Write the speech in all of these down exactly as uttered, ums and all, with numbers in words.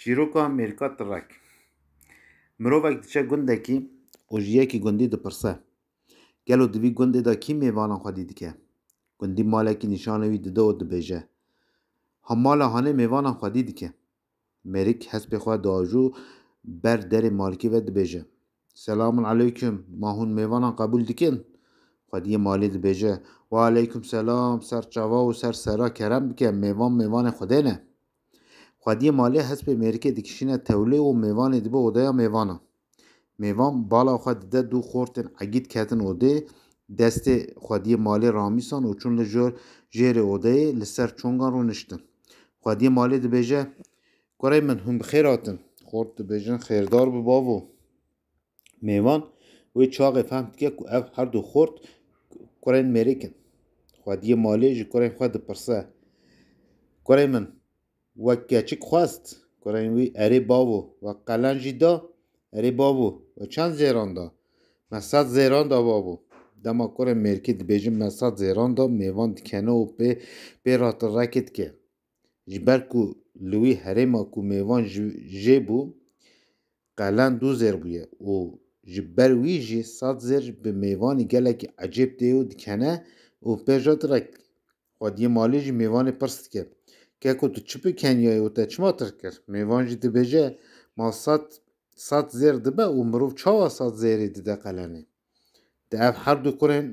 Çîroka mêrika tirek. Mirovek diçe gundekî û ji yekî gundî dipirse, gelo di vî gundê de kî mêvanan xwedî dike? Gundî malekî nîşanê wî dide û dibêje, ha mala hanê mêvanan xwedî dike. Mêrik hespê xwe diajû ber derê malikê ve dibêje, Selamun aleykum, ma hûn mêvanan qebûl dikin? Xwediyê malê dibêje, Wa aleykum selam, ser çava û ser sera kerem bike, mêvan mêvanê Xwedê ne. Xwediyê malê hespê mêrikê dikişîne tewlê û mêvanê dibe odeya mêvanan. Mêvan bala xwe dide du xortên egîd ketin odê, destê xwediyê malê ramîsan û çûn li jor jêrê odeyê li ser çongan rûniştin. Xwediyê malê dibêje, Kurê min, hûn bi xêr hatin. Xort dibêjin, Xêrdar bi bavo. Mêvan wê çaxê fehm dike ku ev her du xort kurên mêrik in. Xwediyê malê ji kurên xwe dipirse, Kurê min, we keçik xwest? Kurên wî, Erê bavo. We qelen jî da? Erê bavo. We çend zêran da? Me sed zêran da bavo. Dema kurên mêrikê dibêjin me sed zêran da, mêvan dikene û pê pê re tirekê dike. Ji ber ku li wî herêma ku mêvan ji jê bû, qelen du zêr bûye û ji ber wî jî sed zêr bi mêvanî gelekî ecêb tê û dikene û pê re tirek dike. Xwediyê malê jî mêvanê pirs dike, Keko, tu çi bi keniyayê û te çima tirk kir? Mêvan jî dibêje, Ma sed, sed zêr dibe û mirov çawa sed zêrê dide qelenê? Te ev her du kurên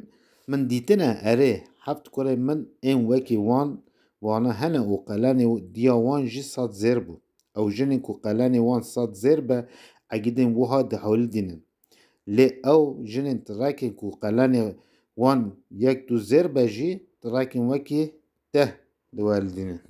min dîtine? Erê, heft kurên min ên wekî wan wana hene û qelenê diya wan jî sed zêr bû. Ew jinên ku qelenê wan sed zêr be, egidên wiha diholidînin. Lê ew jinên tirekên ku qelenê wan yek du zêr be jî, tirekên wekî te diwelidînin.